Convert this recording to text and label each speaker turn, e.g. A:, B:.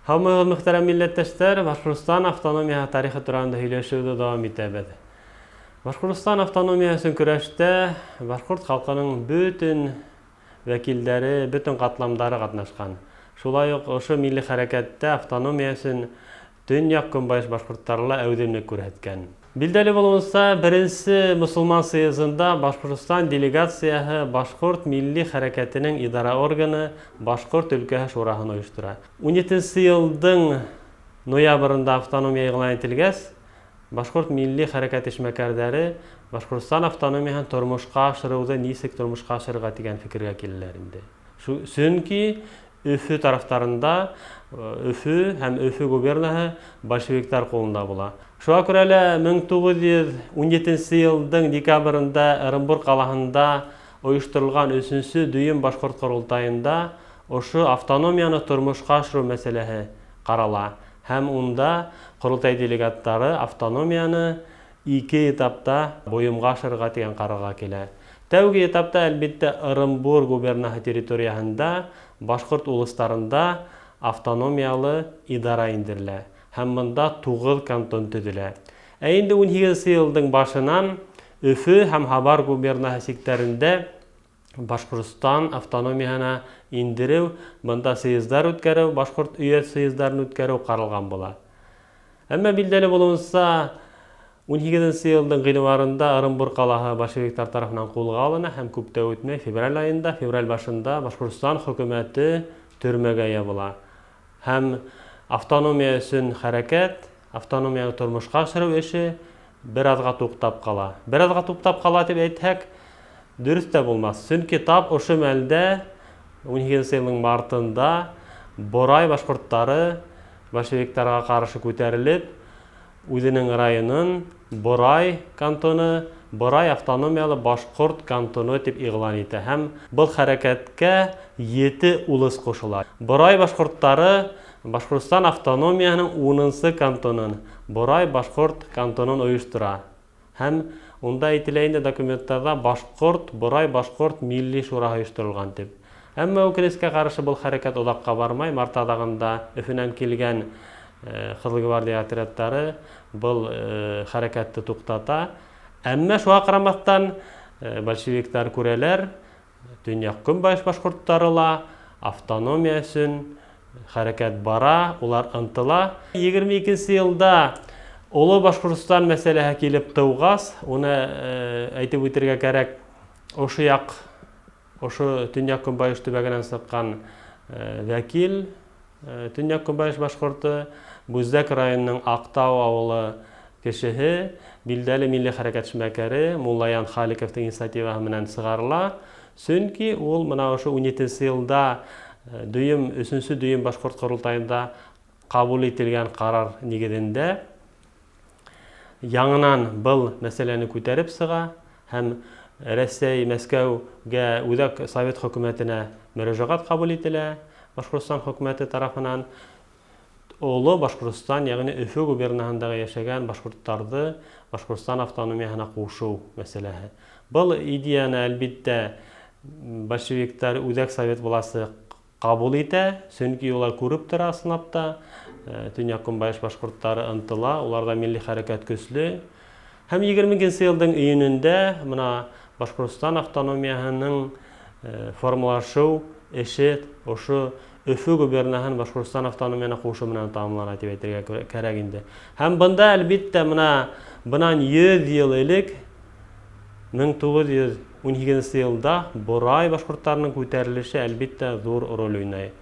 A: Һаумыһығыҙ, мөхтәрәм милләттәштәр! Башҡортостан автономияһы тарихы тураһында һөйләшеүҙе дауам итәбеҙ. Башҡортостан автономияһы өсөн көрәштә башҡорт халҡының бөтөн вәкилдәре, бөтөн ҡатламдары ҡатнашҡан. Шулай уҡ ошо милли хәрәкәттә автономия өсөн төньяҡ-көнбайыш башҡорттары ла әүҙемлек күрһәткән. Билдәле булыуынса, беренсе мосолман съездында Башҡортостан делегацияһы башҡорт милли хәрәкәтенең идара органы Башҡорт өлкәһе шураһын ойоштора. 17-нсе йылдың ноябрендә автономия иғлан ителгәс, башҡорт милли хәрәкәт эшмәкәрҙәре Башҡортостан автономияһын тормошҡа ашырыуҙы нисек тормошҡа ашырырға тигән фекергә киләләр инде. Сөнки Өфө тарафтарында Өфө һәм Өфө губернаһы большевиктар ҡулында була. Шуға күрә лә 1917 йылдың декабрендә Ырымбур ҡалаһында ойошторолған 3-нсө дөйөм башҡорт ҡоролтайында ошо автономияны тормошҡа ашырыу мәсьәләһе ҡарала. Һәм унда ҡоролтай делегаттары автономияны ике этапта бойомға ашырырға тигән ҡарарға килә. Тәүге этапта, әлбиттә, Ырымбур губернаһы территорияһында башҡорт улустарында автономиялы идара индерелә. Һәм бында 9 кантон төҙөлә. Ә инде 18-нсе йылдың башынан Өфө һәм Һабар губернаһы сиктәрендә Башҡортостан автономияһына индереү, бында съездар үткәреү, башҡорт өйәҙ съездарын үткәреү ҡаралған була. Әммә билдәле булыуынса, 18-нсе йылдың ғинуарында Ырымбур ҡалаһы большевиктар тарафынан ҡулға алына һәм күп тә үтмәй февраль айында, февраль башында Башҡортостан хөкүмәте төрмәгә ябыла. Һәм автономия өсөн хәрәкәт, автономияны тормошҡа ашырыу эше бер аҙға туҡтап ҡала. Бер аҙға туҡтап ҡала тип әйтһәк, дөрөҫ тә булмаҫ. Сөнки тап ошо мәлдә 18-нсе йылдың мартында Борай башҡорттары большевиктарға ҡаршы күтәрелеп, үҙенең районын Борай кантоны, Борай автономиялы башҡорт кантоны тип иғлан итә. Һәм был хәрәкәткә 7 улус ҡушыла. Борай башҡорттары Башҡортостан автономияһының 10-нсы кантонын, Борай башҡорт кантонын ойоштора. Һәм унда әйтелә инде документтарҙа башҡорт, Борай башҡорт милли шураһы ойошторолған тип. Әммә үкенескә ҡаршы был хәрәкәт оҙаҡҡа бармай. Март аҙағында Өфөнән килгән Ҡыҙыл гвардия отрядтары был хәрәкәтте туҡтата. Әммә шуға ҡарамаҫтан большевиктар күрәләр, төньяҡ-көнбайыш башҡорттары ла автономия өсөн хәрәкәт бара, улар ынтыла. 22-нсе йылда Оло Башҡортостан мәсьәләһе килеп тыуғас, уны әйтеп үтергә кәрәк, ошо яҡ, ошо төньяҡ-көнбайыш төбәгенән сыҡҡан вәкил, төньяҡ-көнбайыш башҡорто, Бүздәк районының Аҡтау ауылы кешеһе, билдәле милли хәрәкәт эшмәкәре Муллаян Халиковтың инициативаһы менән сығарыла. Сөнки ул мына ошо 17-нсе йылда дөйөм, 3-нсө дөйөм башҡорт ҡоролтайында ҡабул ителгән ҡарар нигеҙендә яңынан был мәсьәләне күтәреп сыға һәм Рәсәй Мәскәүгә Үҙәк Совет хөкүмәтенә мөрәжәғәт ҡабул ителә Башҡортостан хөкүмәте тарафынан. Оло Башҡортостан, йәғни Өфө губернаһындағы йәшәгән башҡорттарҙы Башҡортостан автономияһына ҡушыу мәсьәләһе. Был идеяны, әлбиттә, большевиктар Үҙәк Совет власы ҡабул итә, сөнки улар күреп тора ысынлап та, төньяҡ-көнбайыш башҡорттары ынтыла, уларҙа милли хәрәкәт көслө. Һәм 22-нсе йылдың июнендә мына Башҡортостан автономияһының формалашыу эше ошо Өфө губернаһын Башҡортостан автономияһына ҡушыу менән тамамлана тип әйтергә кәрәк инде. Һәм бында, әлбиттә, мына бынан 100 йыл элек 1918 йылда Борай башҡорттарының күтәрелеше, әлбиттә, ҙур роль уйнай.